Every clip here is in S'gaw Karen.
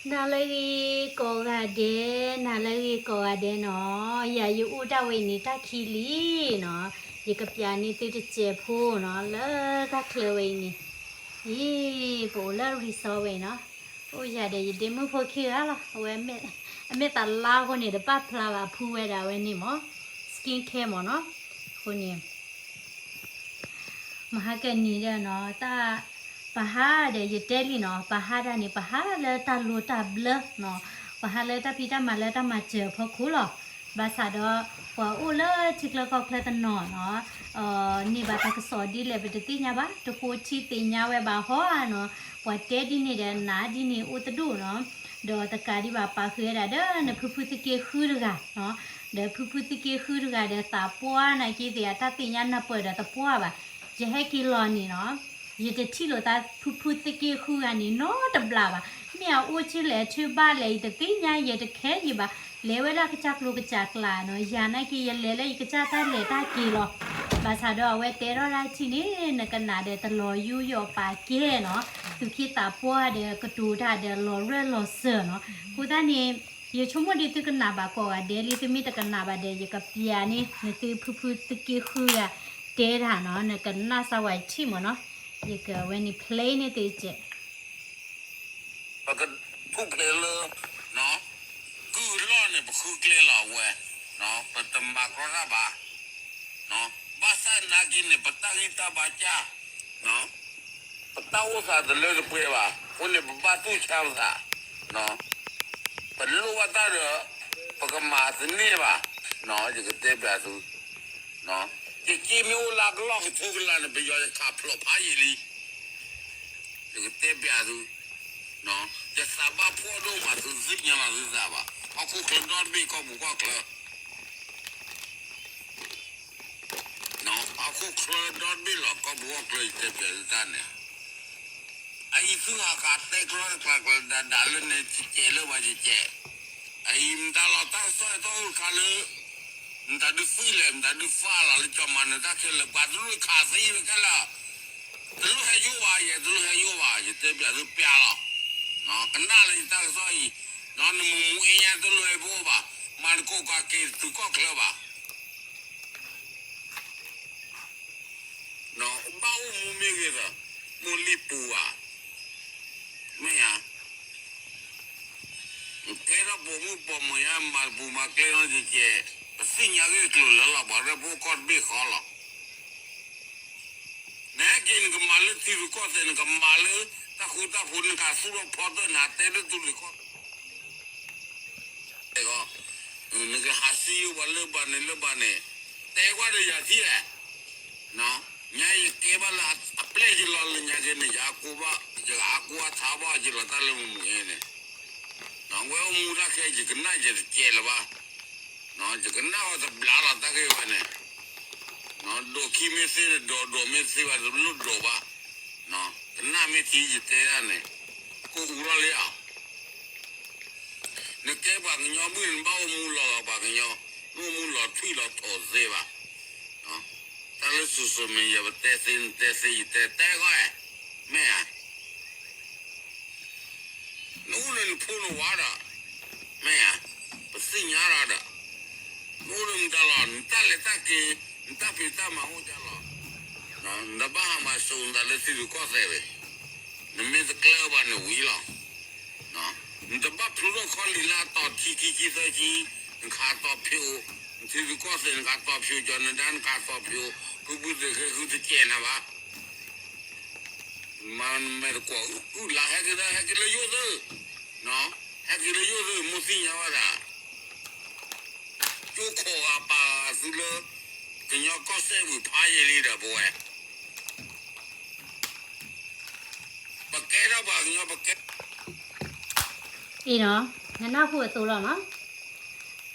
နၤလၢအဂ့ၤကိးဂၤဒဲး, နၤလၢအဂ့ၤကိးဂၤဒဲးနီၤ, ယၤယအိၣ်ဒၣ်ဝဲအံၤန့ၣ် တၢ်ခံလံနီၤ, ယကပျးန့ၢ်သုတစဲးဖိနီၤ, လၢတၢ်ချၢဝဲအံၤန့ၣ်, အံၤ, ပအိၣ်လၢ resort ဝဲအံၤနီၤ, အိၣ်ယၤဒီးယဒ့မုၣ်ဖိခံဂၤလီၤ, အဝဲ, အမ့ၢ်သးလါအဃိန့ၣ် တပာ်ဖျါဘၣ် အဖုဝဲဒၣ်ဝဲန့ၣ်မၢ်, skin care မၢ်နီၤ, အဃိန့ၣ် မဟါကနံၤဒီးနီၤ, တၢ်, ပဟးဒီးယတဲလံနီၤ, ပဟးဒၣ်န့ၣ် ပဟးလၢတၢ်လိၤတၢ်ဘျၢနီၤ, ပဟးလၢတၢ်ဖံးတၢ်မၤလၢတၢ်မၤစၢၤအဖီခိၣ်လီၤ. ဘၣ်ဆၣ်ဒီး ပှၤအိၣ်လၢထံချၢကီၢ်ချၢတနီၤနီၤ, န့ၢ်ဘၣ်တၢ်ကစီၣ်ဒ်လဲၣ် ပတသ့ၣ်ညါဘၣ်, တဃိထံသ့ၣ်ညါဝဲဘၣ်ဟီဧါနီၤ, ပှၤတဲဒ်န့ၣ်ဒီးနၤဒ်န့ၣ်အိၣ်တဒူၣ်နီၤ, ဒီးတကးဒံးဘၣ်ပာ်ဃုာ်ဝဲဒၣ်ဒီး နဖုဖုသုးက့ဃုတဂၤနီၤ, ဒီးဖုဖုသုးက့ဃုတဂၤဒီးသးပှၢ်နာ်က့သ့ၣ် အတၢ်သ့ၣ်ညါနၢ်ပၢၢ်ဒီးသးပှၢ်ဘၣ်, ယဟဲက့ၤလီၤန့ၣ်နီၤ, ယတထံၣ်လိာ်သးဖုဖုသုးက့ဃုဂၤန့ၣ်နီတဘျီဘၣ်, မ့ၢ်အအိၣ်ဆူလဲၣ်အဆူဘၣ်လဲၣ် ယတသ့ၣ်ညါ ယတခဲယံၤဘၣ်, လဲၤဝဲလၢကစၢ်ကျိၤကစၢ်ကျးနီၤ, ယၤနာ်က့ယလဲၤလၢယကစၢ်တၢ်လဲၤတၢ်က့ၤလီၤ. ဘၣ်ဆၣ်ဒီးအဝဲတဲထီၣ်ဒၣ်ထံၣ်န့ၣ် နကနၣ်ဒီးတလီၤယူးယီၣ်ပာ်ကဲနီၤ, သူၣ်က့သးပှၢ်ဒီးကတိၤတၢ်ဒီးလီၤရၢၢ်လီၤစၢၤနီၤ, အဃိသတးန့ၣ် ယဆိကမိၣ်ဒ်သုကနၣ်ဘၣ်ကိးဂၤဒဲးလံ, သုမ့ၢ်တကနၣ်ဘၣ်ဒီး ယကပျးန့ၢ် နသုဖုဖုသုးက့ဃုဂၤတဲတၢ်နီၤ, နကနၣ်စၢ်ဝဲထံၣ်မၢ်နီၤ, ယကဝဲန့ၣ် play န့ၢ်သုစဲး ပကထူၣ်ဖျဲးလၢ ကုၢ်အလီၢ်န့ၣ် ပဃုကျဲလီၤဝဲ, ပတမၤကြီတၢ်ဘၣ်, ဘၣ်ဆၣ်နာ်က့န့ၣ် ပတၢ်ဂံၢ်တၢ်ဘါစၢ်, ပတၢ်အိၣ်သးတလၢတပှဲၤဘၣ်, အဃိန့ၣ် ပဘၣ်သူၣ်ဆါပသး, ပလိၣ်ဘၣ်တၢ်ဒီး ပကမၤတန့ၢ်ဘၣ်, ယကတဲပျးသု, ယက့မ့ၢ်အိၣ်လၢကလီၢ်ကထိကလးန့ၣ် ပယီၤယခးဖျိးဖးယံာ်လံ ယကတဲပျးသု, ယသးဘၣ်ဖှီၣ်ဒိၣ်မး သုသ့ၣ်ညါလီၤသုသးဘၣ်, ဟီၣ်ခိၣ်ချၢဒီတဘ့ၣ်ကီၢ်ပူၤကီၢ်ချၢ, ဟီၣ်ခိၣ်ချၢဒီတဘ့ၣ်လီၤကီၢ်ပူၤကီၢ်ချၢ ယတဲပျးသုတၢ်န့ၣ်, အအံၤသုဟးဃးတဲကျီကျါကျါဒၣ်ဒၣ်လၢန့ၣ် ကဲလၢဘၣ်ကဲ, အအံၤမတၤလီၤတၢ်ကစီၣ်တအိၣ်တခါလၢ မတၤဒုးသံလဲၣ် မတၤဒုးသံလီၤလၢကၠီၤမၤနၢၤတၢ်ခဲလၢာ် ပှၤတလိၣ်ခးသံဝဲခဲလၢာ်, တလိၣ်ဟဲယိၣ်ဘၣ်ယဲ တလိၣ်ဟဲယိၣ်ဘၣ် ယတဲပျးသုပျးလီၤ, ကနၣ်လၢယတၢ်ကစီၣ်အံၤ, နမိၢ်မူအ့ညါတလိၣ်ဟဲဘိဘၣ်, မၤနကိးကးက့ၤသုးကီၢ်ချၢဘၣ် ဘၣ်အိၣ်မူမ့ၢ်ဂ့ၤဒီး, မိၢ်လံၢ်ပူၤဘၣ်, မ့ၢ်ဧါ, ကဲထီၣ်ပိာ်မုၣ်ပိာ်မၢၤညါ မၤတပူၤမၤကျဲနီတကဲ, ပသ့ၣ်ညါဂ့ၢ်ကျိၤလၢလီၤ ပှၤရဲၣ်ဖိကီၢ်တဘ့ၣ်ဃီလီၤ, နဟဲက့ၤနကမၤလၢထံရူၢ်ကီၢ်သဲး နကမၤလၢတၢ်ဃူတၢ်ဖိး နကသူၣ်ထီၣ်ဖီတၢၢ် နဟးတဲလၢထံရူၢ်ကီၢ် တဲဂီၢ်, နကဟးစံယိၣ်ပှၤလၢဘၣ်န့ၣ်လၢဘၣ်န့ၣ်, တဲကွၢ်ဒီးယၤထံၣ်ဧါ, ညါယကဲဘၣ်လၢအပျဲၢ်ယလီၤလၢညါက့န့ၣ် ယအါကိဘၣ် ယကအါကိအါထါဘၣ်ယလီၤတၢ်လၢမုၢ်မုၢ်အ့န့ၣ်, ဝဲအိၣ်မူတၢ်ခဲ ယကနၣ်ယတကဲလၢၤဘၣ်, ယကနၣ်ဝဲတဘျါလီၤတၢ်ဂ့ၢ်ဝဲန့ၣ်, ဒိးခံမ့ၢ်သ့ဒီးဒိး ဒိးမ့ၢ်သ့ဘၣ်တလိၣ်ဒိးဘၣ်, ကနၣ်မ့ၢ်ထံယတဲဒၣ်န့ၣ်, ကိၢ်အူထီၣ်လံဧါ နကဲပှၤကညီဘုၣ်န့ၣ် နဘၣ်အိၣ်မူလီၤဂာ်ပှၤကညီ, နအိၣ်မူလီၤထွံၣ်လီၤထိးသ့ဘၣ်. တၢ်လၢ social media ပတဲသ့ နတဲသ့ ယတဲတဲဂီၢ်ဧါ, မ့ၢ်ဧါ. နအိၣ်လၢနဖိနဝၤဒီး, မ့ၢ်ဧါ, ပသ့ၣ်ညါလီၤဒီး, နအိၣ်လၢမတၤလီၤ နတၢ်လဲၤတၢ်က့ၤ, နတၢ်ဖံးတၢ်မၤအိၣ်ဒ်လီၤ. နတဘၣ်ဟးမၤစိးနသးလၢထံရူၢ်ကီၢ်သဲးဝဲ, နမ့ၢ်တကျဲဘၣ်န့ၣ်ဝံၤလီၤ. နတဘၣ်ဖျိထီၣ်ခီလံာ်လၢအတီၤခံဆံခံဆံသၢဆံ, နခးတီၤဖျိ, နထံရူၢ်ကီၢ်သဲး နခးတီၤဖျိ, ကၠီၤနဒါ နခးတီၤဖျိ, ဖုဖုသုးက့ဃုတကဲနၤဘၣ်. မ့ၢ်တကွီၢ်အုၣ်လၢ ဟဲက့ၤလၢ ဟဲက့ၤလၢယိၣ်သု, ဟဲက့ၤလၢယိၣ်သု မိၢ်သ့ၣ်ညါဝဲဒၣ်, ကၠိခိးဂၤပာ်ဂၤသုလၢ ကညီကီၢ်စဲၣ်ဝံၤဖးယံာ်လံဒီးပဝဲ ပကဲထီၣ်ပှၤကညီ ပကဲ အံၤနီၤ, နနၢ်ဟူအသိးလီၤနီၤ,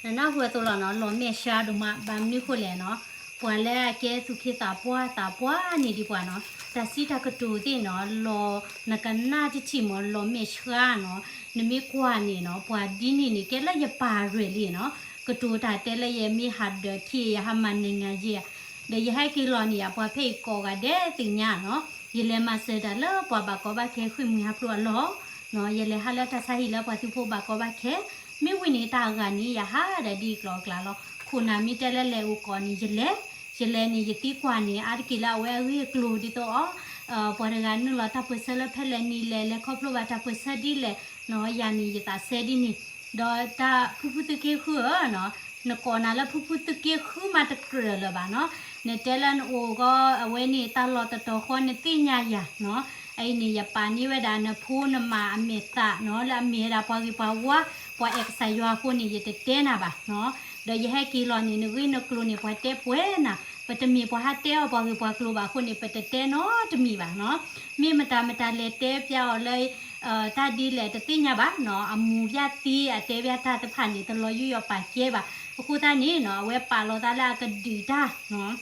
နနၢ်ဟူအသိးလီၤနီၤ, လီၤမဲာ်ဆှးဒိၣ်မး ဘၣ်မနုၤဃိလဲၣ်နီၤ, ပှၤလၢအကဲသူၣ်က့သးပှၢ်သးပှၢ်န့ၣ်ဒံးပှၤနီၤ, တၢ်စံးတၢ်ကတိၤသ့ၣ်နီၤ, လီၤနကနၣ်တထံၣ်မး လီၤမဲာ်ဆှးနီၤ, နမ့ၢ်ကွၢ်န့ၣ်နီၤ, ပှၤဒ်န့ၣ်န့ၣ် ကဲလၢယပာ်ရဲၣ်လံနီၤ, ကတိၤတၢ်တဲလၢယမ့ၢ်ဟးဒၢးခံ ယဟးမၤနံၤနၤယဲၢ်, ဒီးယဟဲက့ၤလီၤန့ၣ် ပှၤဖဲအံၤကိးဂၤဒဲးသ့ၣ်ညါနီၤ, ယလဲၤမၤစၢၤတၢ်လၢပှၤဘၣ်ကီဘၣ်ခဲ ဃ့ၢ်မှံဟးဖျိးအလီၢ် ယလဲၤဟးလၢတၢ်ဆါဟံၣ်လၢပှၤသုးဖိဘၣ်ကီဘၣ်ခဲ, မ့ၢ်ဝံၤန့ၣ်တၢ်အဂၤန့ၣ် ယဟးဒၣ်ဒ်ကျိၤအကျဲလီၤ. ခိၣ်နၢ်မ့ၢ်တဲလၢလဲၤအိၣ်ကီၢ်န့ၣ် ယလဲၤ, ယလဲၤန့ၣ် ယသံကွၢ်န့ၣ် အါတက့ၢ်လၢအဝဲအဂ့ၢ်အကျိၤဒ်သိးအီၤ, ပှၤတဂၤနုာ်လီၤတၢ်ပၢၢ်ဆၢလၢဖဲလဲၣ်နံၤလဲၣ်, လဲၤခီဖျိဘၣ်တၢ်ပၢၢ်ဆၢဒ်လဲၣ်, ယၤန့ၣ်ယသးစဲဒ်န့ၣ်, ဒီးတၢ်ဖုဖုသုးက့ဃုဧၢ, နကိးနၤလၢဖုဖုသုးက့ဃုမးတကြၢးလၢၤဘၣ်နီၤ, နတဲလၢနအိၣ်ဂီၢ်အဝဲန့ၣ် တၢ်လီၢ်တတီၤဃီနသ့ၣ်ညါယၤနီၤ, အအံၤန့ၣ် ယပာ်န့ၢ်ဝဲဒၣ်နဖိနမါအမဲာ်သးနီၤ, လၢအမ့ၢ်ဝဲဒၣ်ပှၤဂ့ၤပှၤဝါ, ပှၤအဲၣ်ကစၢ်ယွၤအဃိန့ၣ် ယတတဲနၤဘၣ်နီၤ, ဒီးယဟဲက့ၤလီၤန့ၣ် နဂ့ၢ်နကျိၤန့ၣ် ပှၤတဲပှဲၤနၤ, ပတမ့ၢ်ပှၤဟးတဲအီၤပှၤဂ့ၤပှၤကျိၤဘၣ်အဃိန့ၣ် ပတတဲနီတမံၤဘၣ်နီၤ, မ့ၢ်မတၤမတၤလဲၤတဲပျါအီၤလၢ တၢ်ဒ်လဲၣ်တသ့ၣ်ညါဘၣ်နီၤ, အမူၤပျၢ်သံအတဲပျၢ်တၢ်တဖၣ်န့ၣ် တလီၤယူးယီၣ်ပာ်ကဲဘၣ်. အဃိသတးန့ၣ်နီၤ, အဝဲပာ်လီၤသးလၢအကဒုၣ်တၢ်နီၤ,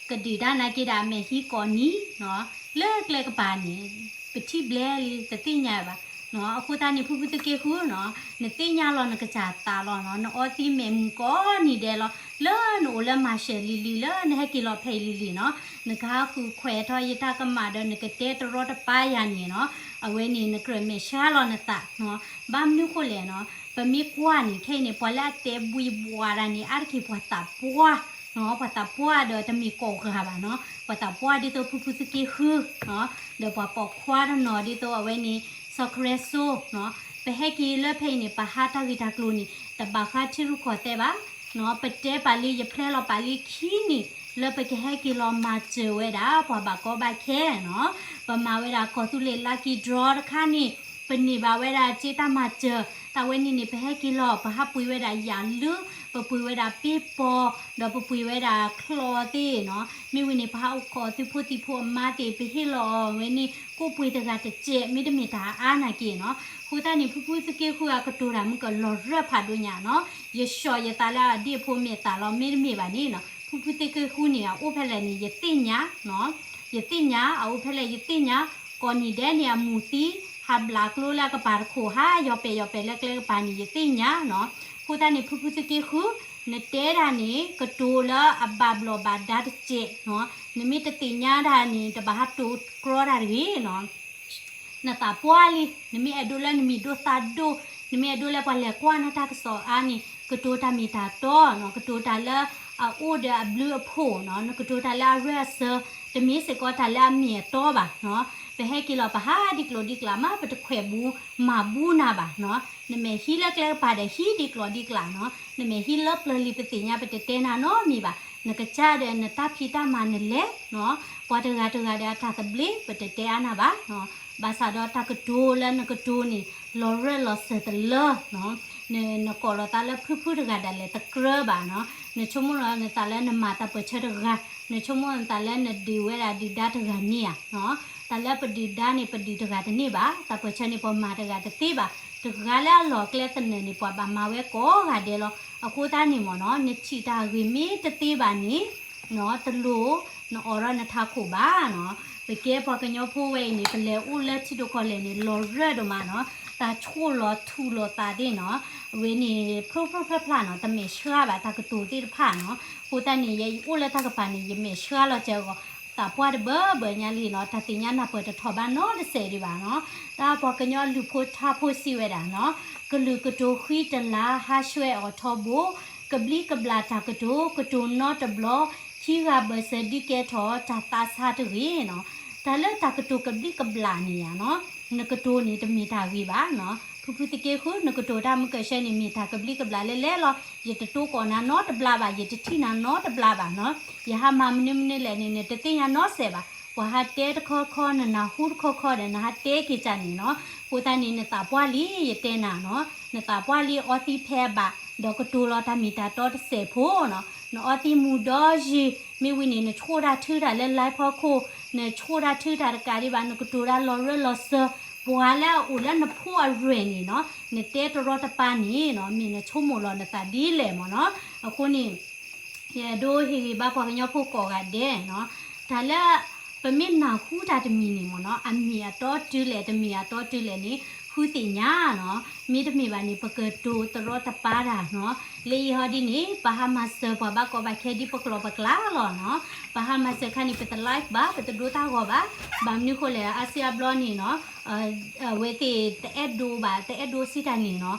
ကဒုၣ်တၢ်နာ်က့ဒီးအမဲာ်ဟံးကိးနံၤနီၤ, လၢကျဲကပၤန့ၣ် ပထံၣ်ဘျဲလံတသ့ၣ်ညါဘၣ်နီၤ, အဃိသတးန့ၣ် ဖုဖုသုးက့ဃုနီၤ, နသ့ၣ်ညါလီၤနကစၢ်သးလီၤနီၤ, နအီသံးမဲာ်မုာ်ကိးနံၤဒဲးလီၤ, လၢနအိၣ်လၢမၤရှဲၤလံၤလံၤ လၢနဟဲက့ၤလီၤဖဲအံၤလံၤလံၤနီၤ, နကဟးဃုခွဲးထီၣ်ယတၢ်ကမၣ်ဒီးနကတဲတရီတပါယၤန့ၣ်နီၤ, အဝဲန့ၣ်နကြၢးမဲာ်ဆှးလီၤနသးနီၤ, ဘၣ်မနုၤဃိလဲၣ်နီၤ, ပမ့ၢ်ကွၢ်န့ၣ် ခဲအံၤန့ၣ် ပှၤလၢအတဲဘှံးဘှါတၢ်န့ၣ် အါတက့ၢ်ပှၤသးပှၢ်နီၤ, ပှၤသးပှၢ်ဒီးတမ့ၢ်ကိးဂၤဘၣ်နီၤ, ပှၤသးပှၢ်ဒ်သိးဖုဖုသုးက့ဃုနီၤ, ဒီးပှၤပိာ်ခွါတနီၤဒ်သိးအဝဲန့ၣ် စီၤခရံာ်စိနီၤ, ပဟဲက့ၤလၢဖဲအံၤန့ၣ် ပဟးတၢ်ဂ့ၢ်တၢ်ကျိၤန့ၣ် တဘၣ်ဃးထံရူၢ်ကီၢ်သဲးဘၣ်နီၤ, ပတဲပာ်လံ ယဖျဲလီၤပာ်လံခံနံၣ် လၢပကဟဲက့ၤလီၤမၤစၢၤဝဲဒၣ် ပှၤဘၣ်ကီဘၣ်ခဲနီၤ, ပမၤဝဲဒၣ်ကီၢ်သူလ့ၤ lucky draw တခါန့ၣ် ပန့ၢ်ဘၣ်ဝဲဒၣ်စ့တၢ်မၤစၢၤ, တၢ်ဝဲန့ၣ်န့ၣ် ပဟဲက့ၤလီၤ ပဟးပှ့ၤဝဲဒၣ်ယၣ်လုၢ်, ပပှ့ၤဝဲဒၣ်ပ့ပီၤ, ဒီးပပှ့ၤဝဲဒၣ်ချီသ့ၣ်နီၤ, မ့ၢ်ဝံၤန့ၣ် ပဟးအိၣ်ခိးသုးဖိသံၣ်ဖိအမါသ့ၣ် ပဟ့ၣ်လီၤအီၤဝဲန့ၣ် ကိၣ်ပှ့ၤတဂၤတစဲး မ့တမ့ၢ်တၢ်အါနာ်က့နီၤ, အဃိသတးန့ၣ် ဖုဖုသုးက့ဃုအကတိၤတၢ်မုၢ်ကလီၤရၢၢ်ဖးဒိၣ်ညါနီၤ, ယဆှီၣ်ယသးလၢအဒ့ၣ်ဖိမဲာ်သးလီၤ မ့တမ့ၢ်ဘၣ်န့ၣ်နီၤ, ဖုဖုသုးက့ဃုန့ၣ် အအိၣ်ဖဲလဲၣ်န့ၣ် ယသ့ၣ်ညါနီၤ, ယသ့ၣ်ညါ အအိၣ်ဖဲလဲၣ်ယသ့ၣ်ညါ, ကိးနံၤဒဲးန့ၣ် အမူၤသံ ဟးဘျးကျိလၢအကပၤတခိၣ် ဟးယီၤပဲာ်ယီၤပဲာ်လၢကျဲကပၤန့ၣ် ယသ့ၣ်ညါနီၤ, အဃိသတးန့ၣ် ဖုဖုသုးက့ဃု နတဲတၢ်န့ၣ် ကတိၤလၢအဘၣ်ဘျီၣ်ဘၣ်ဒါတစဲးနီၤ, နမ့ၢ်တသ့ၣ်ညါတၢ်န့ၣ် တဘၣ်ဟးတိၤကြီတၢ်တဂ့ၤနီၤ နသးပှၢ်လံ, နမ့ၢ်အဲၣ်ဒိးလၢနမံၤဒိၣ်သးဒိၣ်, နမ့ၢ်အဲၣ်ဒိးလၢပှၤလဲၤကွၢ်နၤတၢ်ကစီၣ်အါန့ၣ် ကတိၤတၢ်မ့ၢ်တၢ်တီနီၤ, ကတိၤတၢ်လၢအအိၣ်ဒီးအဘျုးအဖှိၣ်နီၤ, နကတိၤတၢ်လၢအရၢအစၢၤ, တမ့ၢ်စ့ၢ်ကီးတၢ်လၢအမ့ၢ်အတီဘၣ်နီၤ, ပဟဲက့ၤလီၤ ပဟးဒ်ကျိၤဒ်ကျးမး ပတခွဲးဘူးမၤဘူးနၤဘၣ်နီၤ, နမဲာ်ဟံးလၢကျဲကပၤဒီးဟံးဒ်ကျိၤဒ်ကျးနီၤ, နမဲာ်ဟံးလၢပျၢၤလံပသ့ၣ်ညါ ပတတဲနၤနီတမံၤဘၣ်, နကစၢ်ဒီးနတၢ်ဖံးတၢ်မၤနလဲၤနီၤ, ပှၤတဂၤတဂၤဒီးအတၢ်သဘျ့ ပတတဲအါနၤဘၣ်နီၤ, ဘၣ်ဆၣ်ဒီးတၢ်ကတိၤလၢနကတိၤန့ၣ် လီၤရၢၢ်လီၤစၢၤတလၢနီၤ, နကိးလီၤသးလၢဖုဖုတဂၤဒၣ်လဲာ်တကြၢးဘၣ်နီၤ, နဆိကမိၣ်လီၤနသးလၢနမၤတၢ်ပၢၢ်ဆၢတဂၤ, နဆိကမိၣ်လီၤနသးလၢနဒုးဝဲဒၣ်ဒုၣ်ဒါတဂၤန့ၣ်ဧါနီၤ, တၢ်လၢပဒုၣ်ဒါန့ၣ် ပဒုးတဂၤတန့ၢ်ဘၣ်, တၢ်ပၢၢ်ဆၢန့ၣ် ပမၤတဂၤတသ့ဘၣ်, တဂၤလၢအလီၢ်ကျဲသနၢၣ်န့ၣ် ပှၤဘၣ်မၤဝဲကိးဂၤဒဲးလီၤ, အဃိသတးန့ၣ်မ့ၢ်နီၤ, နထံၣ်တၢ်ဂ့ၢ်မ့ၢ်တသ့ဘၣ်န့ၣ် တလိၣ်နအိးထီၣ်နထးခိၣ်ဘၣ်နီၤ, ပကဲပှၤကညီဖိဝဲအံၤန့ၣ် ပလဲၤအိၣ်လၢထံဒိၣ်ကီၢ်လဲၢ်န့ၣ် လီၤရၢၢ်ဒိၣ်မးနီၤ, တၢ်ဆိၣ်လီၤထူလီၤသးသ့ၣ်နီၤ, အဝဲန့ၣ် ဖျိဖျိဖျါဖျါနီၤ, တမဲာ်ဆှးဘၣ်တၢ်ကတိၤသ့ၣ်တဖၣ်နီၤ, အဃိသတးန့ၣ် ယအိၣ်လၢတၢ်ကပၤန့ၣ် ယမဲာ်ဆှးလီၤစၢၤအဂီၢ်, သးပှၢ်တဘၢဘၢညါလံနီၤ, တၢ်သ့ၣ်ညါနၢ်ပၢၢ်တထီၣ်ဘၣ်နီတစဲးဒံးဘၣ်နီၤ, တၢ်ပှၤကညီလုၢ်ဖိထါဖိစံးဝဲဒၣ်နီၤ, ကလုာ်ကတိၤဃံတလး ဟါဆှဲးအီၣ်ထီဘိ, ကဘျံးကဘျၣ်တၢ်ကတိၤ ကတိၤနီတဘျီ, ခံဂၤဘၢၣ်စၢၤဒုးကဲထီၣ် တၢ်သးဆါတဂ့ၤနီၤ, တၢ်လၢတၢ်ကတိၤကဘျံးကဘျၣ်န့ၣ်ဧါနီၤ, နကတိၤန့ၣ် တမ့ၢ်တၢ်ဂ့ၤဘၣ်နီၤ, ဖုဖုသုးက့ဃု နကတိၤတၢ်မုၢ်ကၢၢ်ဆၢန့ၣ် မ့ၢ်တၢ်ကဘျံးကဘျၣ်လဲၣ်လဲၣ်လီၤ, ယတတိကိးနၤနီတဘျီဘၣ်, ယတထံၣ်နၤနီတဘျီဘၣ်နီၤ, ယဟးမၤမနုၤမနုၤလဲၣ်န့ၣ် နတသ့ၣ်ညါနီစဲးဘၣ်, ပှၤဟးတဲတခီခီ နနၢ်ဟူတခီခီဒီး နဟးတဲက့ၤတၢ်န့ၣ်နီၤ, အဃိသတးန့ၣ် နသးပှၢ်လံ ယတဲနၤနီၤ, နသးပှၢ်လံအီသံးဖဲအဘၣ်, ဒီးကတိၤလီၤတၢ်မ့ၢ်တၢ်တီတစဲးဖိနီၤ, နအီသံးမူၤဒီးယံၤ, မ့ၢ်ဝံၤန့ၣ် နဆိၣ်တၢ်ထုတၢ်လၢ live ဖီခိၣ်, နဆိၣ်တၢ်ထုတၢ်တကးဒံးဘၣ်, နကတိၤတၢ်လီၤရၢၢ်လီၤစၢၤ, ပှၤလၢအအိၣ်လၢနဖိအရဲၣ်န့ၣ်နီၤ, နတဲတရီတပါန့ၣ်နီၤ, မ့ၢ်နဆိကမိၣ်လီၤနသးဒ်လဲၣ်မ့ၢ်နီၤ, အဃိန့ၣ် ယအဲၣ်ဒိးဟ့ၣ်ဂံၢ်ဘါပှၤကညီဖိကိးဂၤဒဲးနီၤ, တၢ်လၢ ပမ့ၢ်နၢ်ဟူတၢ်တမံၤန့ၣ်မ့ၢ်နီၤ, အမ့ၢ်အတီတုၤလဲၣ် တမ့ၢ်အတီတုၤလဲၣ်န့ၣ်, ဟ ဃုသ့ၣ်ညါနီၤ, မ့တမ့ၢ်ဘၣ်န့ၣ် ပကတိၤတရီတပါတၢ်နီၤ. လၢအံၤဟီဒ်န့ၣ် ပဟးမၤစၢၤပှၤဘၣ်ကီဘၣ်ခဲဒ်ပကျိာ်ပကျါလီၤနီၤ. ပဟးမၤစၢၤခါန့ၣ် ပတ live ဘၣ်, ပတဒိတၢ်ဂီၤဘၣ်. ဘၣ်မနုၤဃိလဲၣ် အါစုအါဘျီန့ၣ်နီၤ, အဝဲသ့ၣ်တအဲၣ်ဒိးဘၣ်, တအဲၣ်ဒိးစံးတၢ်န့ၣ်နီၤ,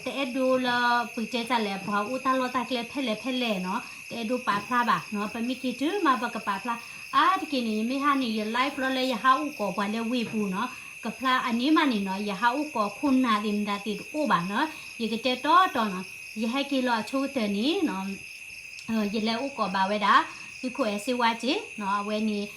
တအဲၣ်ဒိးလၢ ပကတဲတၢ်လဲၣ် ပှၤအိၣ်တၢ်လီၢ်တၢ်ကျဲဖဲလဲၣ်ဖဲလဲၣ်နီၤ, တအဲၣ်ဒိးပာ်ဖျါဘၣ်နီၤ. ပမ့ၢ်က့ၤတုၤမးပကပာ်ဖျါ. အါတက့ၢ်န့ၣ် ယမ့ၢ်ဟးန့ၣ် ယ live လီၤလၢယဟးအိၣ်ကီးပှၤလၢဝ့ၢ်ပူၤနီၤ. ကဖျါအန့ၣ်မးန့ၣ်နီၤ, ယဟးအိၣ်ကီးခိၣ်နၢ်သ့ၣ်မတၤသ့ၣ်တအိၣ်ဘၣ်နီၤ. ယကတဲတီတီနီၤ, ယဟဲက့ၤလီၤအဆိကတၢၢ်န့ၣ်နီၤ ယလဲၤအိၣ်ကီးဘၣ်ဝဲဒၣ် သုးခိၣ်အဲၣ်စ့ဝါစ့ၢ်နီၤ, အဝဲန့ၣ်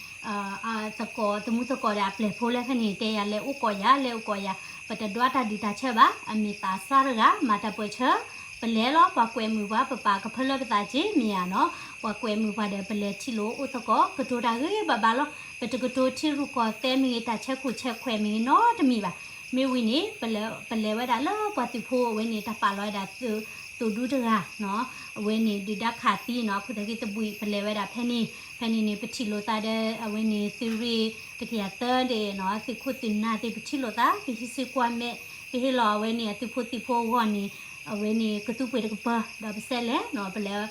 သကိး သမူသကိးဒီးအပျဲၢ်ဖိလၢဖဲန့ၣ် တဲယၤလဲၤအိၣ်ကီးယၤ, လဲၤအိၣ်ကီးယၤ, ပတဒွးတၢ်ဒုးတၢ်ဆၢဘၣ်, အမ့ၢ်သးစၢ်တဂၤ မၤတၢ်ပၢၢ်ဆၢ, ပလဲၤလီၤ ပှၤကွဲးမုာ်ပှၤ ပပာ်ကဖၢလၢပသးက့မ့ၢ်ဧါနီၤ, ပှၤကွဲးမုာ်ပှၤဒီး ပလဲၤထံၣ်လိာ်အိၣ်သကိး ကတိၤတၢ်ဂ့ၤဘၣ်ဘၣ်လီၤ, ပတကတိၤထံရူၢ်ကီၢ်သဲမ့ၢ်ဂ့ၤ တၢ်ဆဲးခိၣ်ဆဲးခွဲးမ့ၢ်ဂ့ၤနီတမံၤဘၣ်, မ့ၢ်ဝံၤန့ၣ် ပလဲၤဝဲဒၣ်လၢပှၤသုးဖိအဝဲန့ၣ် တၢ်ပာ်လီၤဝဲဒၣ် သိၣ်ဒူတဂၤနီၤ, အဝဲန့ၣ်ဒုၣ်ဒါခးသံနီၤ, အခိၣ်သးက့တဘှံး ပလဲၤဝဲဒၣ်ဖဲန့ၣ်, ဖဲန့ၣ်န့ၣ် ပထံၣ်လိာ်သးဒီး အဝဲန့ၣ်သုးရ့ၣ်တကယၤသၢဒဲးနီၤ, သုးခိၣ်သုးနၢ်သ့ၣ် ပထံၣ်လိာ်သး, ပဟံးစုကွၢ်မဲာ်, ပဟ့ၣ်လီၤအဝဲန့ၣ် အသုးဖိသံၣ်ဖိအဂီၢ်န့ၣ်, အဝဲန့ၣ်ကသူပှ့ၤတကပၤ ဒီးပစဲးလဲၤနီၤ, ပလဲၤ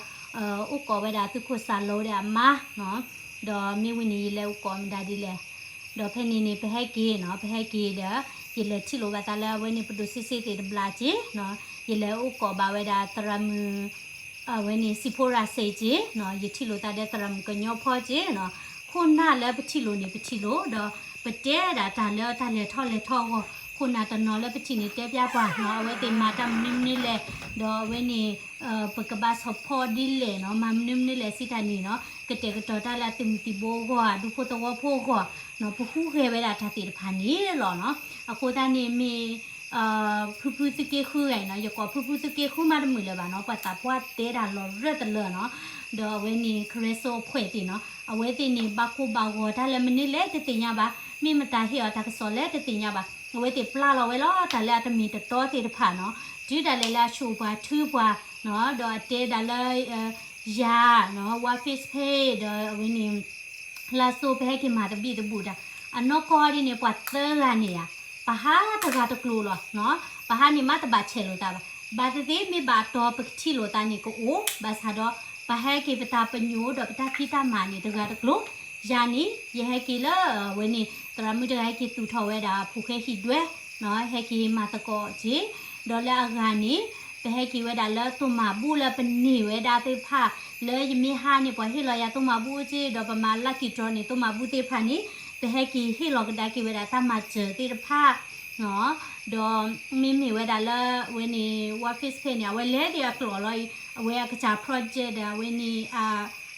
အိၣ်ကီးဝဲဒၣ်သုးခိၣ်စၢ်လိဒီးအမါနီၤ, ဒီးမ့ၢ်ဝံၤန့ၣ် ယလဲၤအိၣ်ကီးမတၤဒ်လဲၣ် ဒီးဖဲန့ၣ်န့ၣ် ပဟဲက့ၤနီၤ, ပဟဲက့ၤဒီး ယလဲၤထံၣ်လိာ်ဘၣ်သးလၢအဝဲန့ၣ် ပဒိၣ်စ့စ့သ့ၣ်တဘျီက့နီၤ, ယလဲၤအိၣ်ကီးဘၣ်ဝဲဒၣ်သရၣ်မုၣ် အဝဲန့ၣ် စံၣ်ဖိရၤစ့က့နီၤ, ယထံၣ်လိာ်သးဒီးသရၣ်မုၣ်ကညီဖီက့နီၤ, ခိၣ်နၢ်လၢပထံၣ်လိာ်န့ၣ် ပထံၣ်လိာ်, ဒီးပတဲဒၣ်တၢ်လၢတၢ်လဲၤထီၣ်လဲၤထီအဂီၢ်, ခိၣ်နၢ်တနီၤလၢပထံၣ်န့ၣ် တဲပျါပှၤနီၤ, အဝဲသ့ၣ်မၤတၢ်မနုၤမနုၤလဲၣ်, ဒီးအဝဲန့ၣ် ပကဘၣ် support ဒ်လဲၣ်နီၤ, မၤမနုၤမနုၤလဲၣ်စံးတၢ်န့ၣ်နီၤ, ကတဲာ်ကတီၤတၢ်လၢအသုးမုၢ်သံၣ်ဘိအဂီၢ်, ဒူဖိသဝီဖိအဂီၢ်နီၤ, ပဟူးဂဲၤဝဲဒၣ်တၢ်သ့ၣ်တဖၣ်န့ၣ်လီၤနီၤ. အဃိသတးန့ၣ်မ့ၢ် ဖုဖုသုးက့ဃုဂၤအံၤနီၤ, ယကိးဖုဖုသုးက့ဃုမးတမုာ်လၢၤဘၣ်နီၤ, ပှၤသးပှၢ်တဲတၢ်လီၤရၢၢ်တလၢနီၤ, ဒီးအဝဲန့ၣ် ခရဲစိအဖှဲးသ့ၣ်နီၤ, အဝဲသ့ၣ်န့ၣ် ဘၣ်ကိၢ်ဘၣ်ဂီၤတၢ်လၢမနုၤလဲၣ်တသ့ၣ်ညါဘၣ်, မ့ၢ်မတၤဟ့ၣ်အီၤတၢ်ကစီၣ်လဲၣ်တသ့ၣ်ညါဘၣ်, အဝဲသ့ၣ်ပျၢ်လီၤဝဲလီၤ တၢ်လၢအတမ့ၢ်တတီသ့ၣ်တဖၣ်နီၤ, တုၤဒၣ်လဲာ်လၢအဆိၣ်ပှၤထုပှၤနီၤ, ဒီးအတဲဒၣ်လၢ ယၤနီၤ, ဝါ Facebook ဒီးအဝဲန့ၣ် လါစိၤ ပဟဲက့ၤမၤသဘံၣ်သဘုၣ်တၢ်, အနီၢ်ကီၢ်ဒ်န့ၣ် ပှၤသၢဂၤန့ၣ်ဧါ, ပဟးတဂၤတကျိၤလီၤနီၤ, ပဟးန့ၣ်မ့ၢ်တဘၣ်ဆဲးလိာ်သးဘၣ်, ဘၣ်သ့ၣ်သ့ၣ်မ့ၢ်ဘၣ်အတီၤပကထံၣ်လိာ်သးန့ၣ်ကအိၣ်, ဘၣ်ဆၣ်ဒီး ပဟဲက့ၤပတၢ်ပညိၣ်ဒီးပတၢ်ဖံးတၢ်မၤန့ၣ်တဂၤတကျိၤ, ယၤန့ၣ် ယဟဲက့ၤလၢအဝဲန့ၣ် သရၣ်မုၣ်တဂၤဟဲက့ၤသူၣ်ထီၣ်ဝဲဒၣ်ဖိၣ်ဃဲဟံၣ်ဒွဲနီၤ, ဟဲက့ၤမၤသကိးက့ၤ, ဒီးလၢအဂၤန့ၣ် ပဟဲက့ၤဝဲဒၣ်လၢသိၣ်မၤဘူၣ်လၢပန့ၢ်ဝဲဒၣ်သ့ၣ်တဖၣ်, လၢယမ့ၢ်ဟးန့ၣ် ပှၤဟ့ၣ်လီၤယၤသိၣ်မၤဘူၣ်က့ၤ, ဒီးပမၤ lucky draw န့ၣ် သိၣ်မၤဘူၣ်သ့ၣ်တဖၣ်န့ၣ် ပဟဲက့ၤဟ့ၣ်လီၤကဒါက့ၤဝဲဒၣ်တၢ်မၤစၢၤသ့ၣ်တဖၣ် ဒီးမ့မ့ၢ်ဝဲဒၣ်လၢအဝဲန့ၣ် ဝါ Facebook န့ၣ် အဝဲလဲၤဒံးအကျိာ်လီၤအံၤ, အဝဲအကစၢ် project ဒီးအဝဲန့ၣ်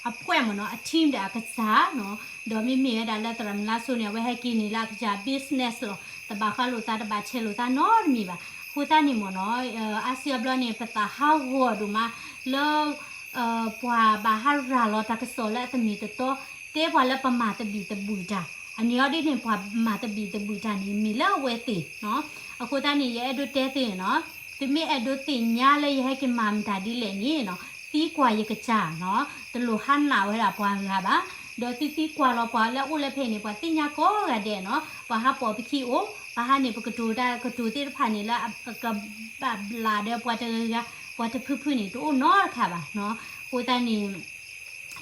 အဖှဲးမ့ၢ်နီၤ, အ team ဒီးအကစၢ်နီၤ, ဒီးမ့မ့ၢ်ဝဲဒၣ်လၢသရၣ်မုၣ်လါစိၤန့ၣ် အဝဲဟဲက့ၤန့ၣ်လၢအကစၢ် business လီၤ, တဘၣ်ဃးလိာ်သး တဘၣ်ဆဲးလိာ်သးနီတမံၤဘၣ်. အဃိသတးန့ၣ်မ့ၢ်နီၤ, အါစုအါဘျီန့ၣ် ပသးဟးဂီၤဒိၣ်မးလၢ ပှၤဘၣ်ဟးရၤလီၤတၢ်ကစီၣ်လၢအတမ့ၢ်တတီ, တဲပှၤလၢပမၤသဘံၣ်သဘုၣ်တၢ်, အန့ၣ်အီၤဒ်န့ၣ် ပှၤမၤသဘံၣ်သဘုၣ်တၢ်န့ၣ် မ့ၢ်လၢအဝဲသ့ၣ်နီၤ. အဃိသတးန့ၣ် ယအဲၣ်ဒိးတဲသုနီၤ, သုမ့ၢ်အဲၣ်ဒိးသ့ၣ်ညါလၢယဟဲက့ၤမၤမတၤဒ်လဲၣ်န့ၣ်နီၤ, သံကွၢ်ယကစၢ်နီၤ, တလိၣ်ဟးနာ်ဝဲဒၣ်ပှၤဂၤဘၣ်, ဒီးသုသံကွၢ်လီၤပှၤလၢအအိၣ်လၢဖဲန့ၣ် ပှၤသ့ၣ်ညါကိးဂၤဒဲးနီၤ, ပှၤဟးပိာ်ပခံအိၣ်, ပှၤဟးန့ၣ် ပကတိၤတၢ်ကတိၤသ့ၣ်တဖၣ်န့ၣ်လၢအကဘၣ်ဘျးဒီးပှၤတဂၤဂၤ, ပှၤတဖုဖုန့ၣ် တအိၣ်နီတခါဘၣ်နီၤ. အဃိသတးန့ၣ်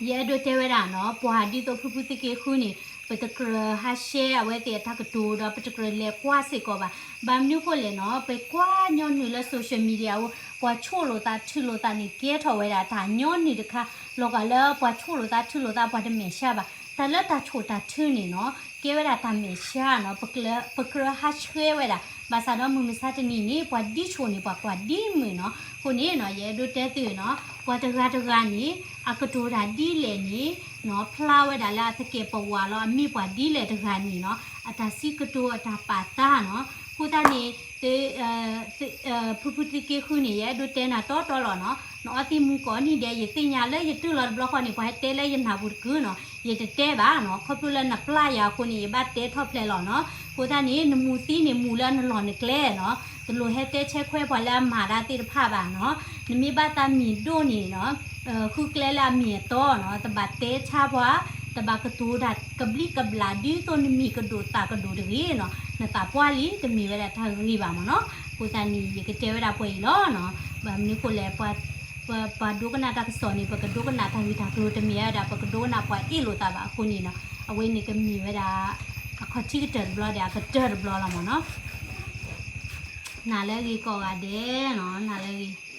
ယအဲၣ်ဒိးတဲဝဲဒၣ်နီၤ, ပှၤဒ်သိးဖုဖုသုးက့ဃုန့ၣ် ပတကြၢးဟး share အဝဲသ့ၣ်အတၢ်ကတိၤဒီး ပတကြၢးလဲၤကွၢ်စ့ၢ်ကီးဘၣ်. ဘၣ်မနုၤဃိလဲၣ်နီၤ, ပကွၢ်ညီနုၢ်လၢ social media အူ, ပှၤဆိၣ်လိာ်သးထုးလိာ်သးန့ၣ် ကဲထီၣ်ဝဲဒၣ်တၢ်ညီနုၢ်တခါ, လီၤဂာ်လၢပှၤဆိၣ်လိာ်သးထုးလိာ်သး ပှၤတမဲာ်ဆှးဘၣ်. တၢ်လၢတၢ်ဆိၣ်တၢ်ထုးန့ၣ်နီၤ, ကဲဝဲဒၣ်တၢ်မဲာ်ဆှးနီၤ, ပကြၢးဟးဆှဲဝဲဒၣ်. ဘၣ်ဆၣ်ဒီးမုၢ်မဆါတနံၤန့ၣ် ပှၤဒ်ဆိၣ်န့ၣ် ပှၤကွၢ်ဒ်မုာ်နီၤ. အဃိန့ၣ်နီၤ, ယအဲၣ်ဒိးတဲသုနီၤ, ပှၤတဂၤတဂၤန့ၣ် အကတိၤတၢ်ဒ်လဲၣ်န့ၣ်နီၤ, ဖျါဝဲဒၣ်လၢအသကဲာ်ပဝးလီၤ. အမ့ၢ်ပှၤဒ်လဲၣ်တဂၤန့ၣ်နီၤ, အတၢ်စံးကတိၤအတၢ်ပာ်သးနီၤ. အဃိသတးန့ၣ် ဖုဖုသုးက့ဃုန့ၣ် ယအဲၣ်ဒိးတဲနၤတီတီလီၤနီၤ. နအီသံးမူၤကိးနံၤဒဲး ယသ့ၣ်ညါလၢယတုၤလီၤတဘျီဃီန့ၣ် ပှၤဟဲတဲလၢယနၢ်ပူၤတကုာ်နီၤ, ယတတဲဘၣ်နီၤ. ခီဖျိလၢနပျၢ်ယၤအဃိန့ၣ် ယဘၣ်တဲထီၣ်ဖျဲးလီၤနီၤ. အဃိသတးန့ၣ် နမူၤသံးန့ၣ် မူၤလၢနလီၢ်နကျဲနီၤ. တလိၣ်ဟဲတဲဆဲးခွဲးပှၤလၢအမၤတၢ်သ့ၣ်တဖၣ်ဘၣ်နီၤ. နမ့ၢ်ဘၣ်သးမံၤဒိၣ်န့ၣ်နီၤ, ဃုကျဲလၢအမ့ၢ်အတီနီၤ. တဘၣ်တဲဆါပှၤ, တဘၣ်ကတိၤတၢ်ကဘျံးကဘျၣ် ဒ်သိးနမံၤကဒိၣ်သးကဒိၣ်တဂ့ၤနီၤ. နသးပှၢ်လံ တမ့ၢ်ဝဲဒၣ်တၢ်ဂ့ၤဘၣ်မ့ၢ်နီၤ. အဃိသတးန့ၣ် ယကတဲဝဲဒၣ်ပှၤအံၤလီၤနီၤ. ဘၣ်မနုၤဃိလဲၣ် ပှၤဒိကနၣ်တၢ်ကစီၣ်န့ၣ် ပကဒိကနၣ်တၢ်ဂ့ၢ်တၢ်ကျိၤ တမ့ၢ်ဝဲဒၣ် ပကဒိကနၣ်ပှၤအ့ၣ်လိာ်သးဘၣ်အဃိန့ၣ်နီၤ. အဝဲန့ၣ်ကမ့ၢ်ဝဲဒၣ် အခီၣ်ထံးကတၢၢ်တဘျီဒီး အကတၢၢ်တဘျီလီၤမ့ၢ်နီၤ. နၤလၢအဂ့ၤကိးဂၤဒဲးနီၤ, နၤလၢအဂ့ၤ.